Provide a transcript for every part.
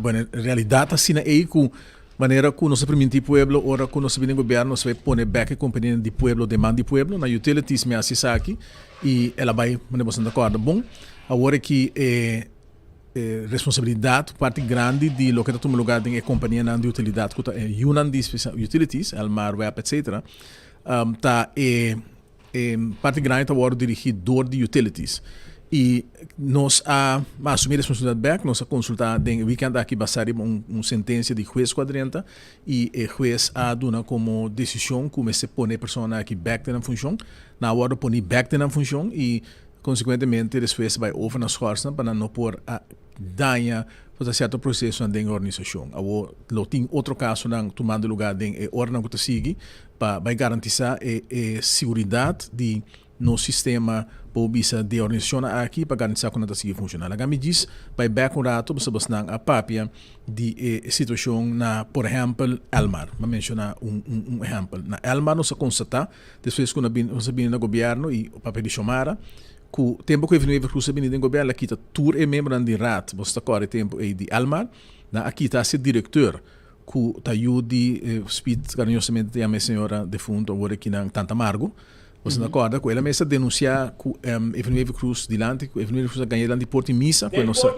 Bueno, realidad asina ei ku manera ku nos a primintí pueblo ora ku nos a bini den gobierno nos a bai pone bek e kompania di pueblo den man di pueblo. Na utilities mi a hasi esaki i el a bai manera boso ta kòrda bon. Awor aki e e responsabilidad parti grandi di loke ta tuma lugar den e kompanianan di utilidad ku ta e yunan di utilities, Elmar, web etcetera, ta e E parti grandi ta wòrdu dirigí dor di utilities. I nos a asumí responsabilidat bèk. Nos a konsultá den e wikènt aki basá riba un sentensia di hues ku a drenta i e hues a duna komo desishon ku mester pone e persona aki bèk den nan funshon. Nan a wòrdu poní bèk den nan funshon i konsekuentemente despues a bai over na schòrsnan pa nan no por a daña por ta sierto prosesonan den e organisashon. Awor lo tin otro kasonan tumando lugá den e oranan ku ta sigui pa bai garantisá e e siguridat di nos sistema por bisa di e organisashonnan aki pa garantisá ku nan ta sigui funshoná. Laga mi djis bai bèk un rato pasobra bosnan a papia di e situashon na por ehèmpel Elmar. Mi a menshoná un un ehèmpel. Na Elmar nos a konstatá despues ku nos a bini na gobièrnu i papia di Xiomara ku tempu ku Evelyn Wever-Croes a bini den gobièrnu el a kita tur e miembronan di raad, bos ta kòrda e tempu ei di Elmar, nan a kita hasi direkteur ku ta yu di Speed kariñosamente ta yama e señora defunto awor aki nan Tanta Margo. Boso ta kòrda ku el a mester denunsiá ku Evelyn Wever-Croes dilanti ku Evelyn Wever-Croes a gaña dilanti porta di misa ku e no sa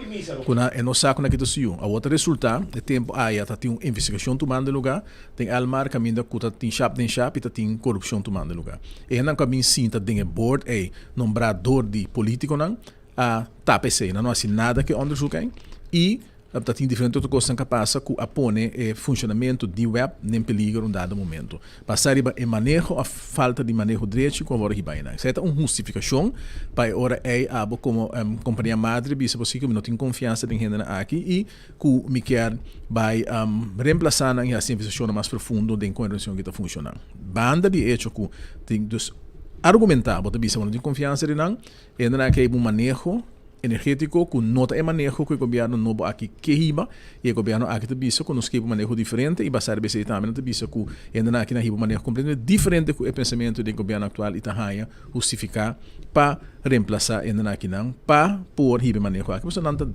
ku nan e no sa ku nan kita su yu. Awor ta resultá e tempu aya ta tin un investigashon tumando lugá den Elmar kaminda ku ta tin shap den shap i ta tin korupshon tumando lugá. E hendenan ku a bin sinta den e board ei nombrá dor di polítikonan a tapa esei. Nan no hasi nada ku e onderzoek ei i Ta tin diferente otro kosnan ka pasa ku a pone e funshonamentu di web den peligro un dado momento. Basá riba e maneho òf falta di maneho drechi ku a wòrdu hiba einan. Esei ta un hustifikashon pa e ora ei abo komo kompania madre bisa bo si ku mi no tin konfiansa den hendenan aki i ku mi kier bai remplasá nan i hasi investigashonnan mas profundo den kon e organisashon aki ta funshoná. Banda di e echo ku tin dus argumentá bo ta bisa bo no tin konfiansa den nan, hendenan aki a hiba un maneho energétiko ku no ta e maneho ku e gobièrnu nobo aki ke hiba i e gobièrnu aki ta bisa ku nos ke hiba un maneho diferente i basá riba esei tambe nan ta bisa ku hendenan aki nan hiba un maneho kompletamente diferente ku e pensamentu den gobièrnu aktual i ta haña hustifiká pa remplasá hendenan aki nan pa por hiba e maneho aki pasobra nan ta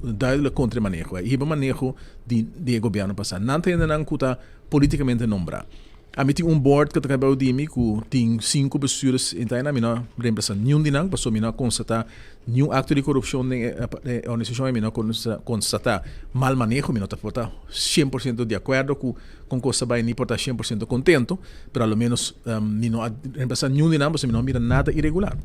duidelijk kontra e maneho ei hiba maneho di di e gobièrnu pasá nan ta hendenan ku ta politikamente nombrá. Ami tin un board ku ta kai bou di mi ku tin sinku bestuurders in ta mi no a reemplasa niun di nan pasobra mi no a konstatá niun akto di korupshon den e organisashon i mi no a konstatá mal maneho. Mi no ta por ta 100% di akuerdo ku kon kos ta bai ni por ta 100% kontento, pero a lo menos mi no a reemplasa niun di nan pasobra mi no a mira nada iregular.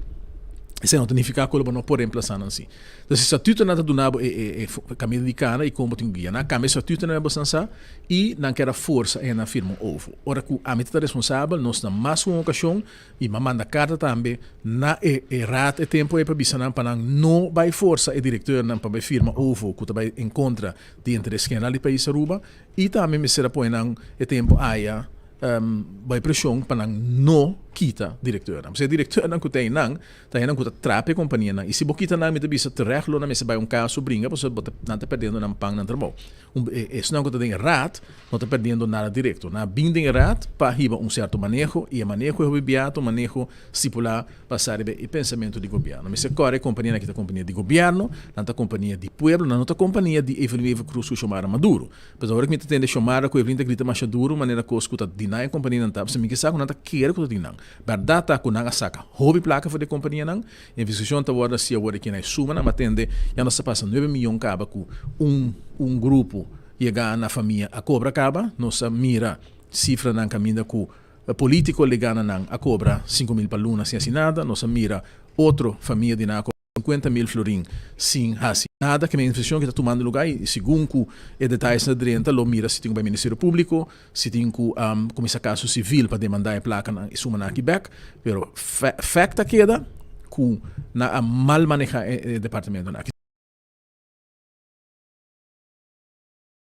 Esei no ta nifiká ku lo bo no por reemplasa nan si. Entonces e statutonan ta duna bo e kaminda di kana i kon bo tin ku guia. Nan a kambia e statutonan bo san sa. I nan kier a forsa e nan firma un ovo. Ora ku ami ta ta responsabel, nos na mas ku un okashon, i m'a manda karta tambe na e e raad e tempu ei pa bisa nan pa nan no bai forsa e direkteurnan pa bai firma ovo ku ta bai en kontra di interes general di pais Aruba. I tambe mester a pone nan e tempu aya bai preshon pa nan no kita direkteurnan. Pasobra e direkteurnan ku ta einan ta hendenan ku ta trapa e kompanianan. I si bo kita nan mi ta bisa terecht lo nan mester bai un kaso bringa pasobra bo ta nan ta perdiendo nan pan nan trabou. Un esnan ku ta den e raad no ta perdiendo nada direkto. Nan a bin den e raad pa hiba un sierto maneho i e maneho e hopi bia ta un maneho stipulá basá riba e pensamentu di gobièrnu. Mester kòrda e kompanianan aki ta kompania di gobièrnu, nan ta kompania di pueblo, nan no ta kompania di Evelyn Wever Croes ku Xiomara Maduro. Pasobra ora ku mi ta tende Xiomara ku Evelyn ta grita masha duru manera kos ku ta di nan e kompanianan ta, pasobra mi ke sa ku nan ta kere ku ta di nan. Bèrdat ta ku nan a saka hopi plaka for di e kompanianan. Investigashon ta wòrdu hasi awor aki na e sumanan, ma tende ya nos ta pasa nuebe miyon kaba ku un un grupo yega na famia a kobra kaba. Nos a mira sifranan kaminda ku politiko ligá na nan a kobra 5000 pa luna sin hasi nada. Nos a mira otro famia di nan a kobra 50.000 florin sin hasi nada. Keme investigashon ki ta tumando lugá i segun ku e detayesnan ta drenta lo mira si tin ku bai Ministerio Públiko, Si tin cu cuminsa caso civil pa demanda e placanan y sumanan aki bek, pero fact ta keda cu nan a mal maneha e departamentonan aki.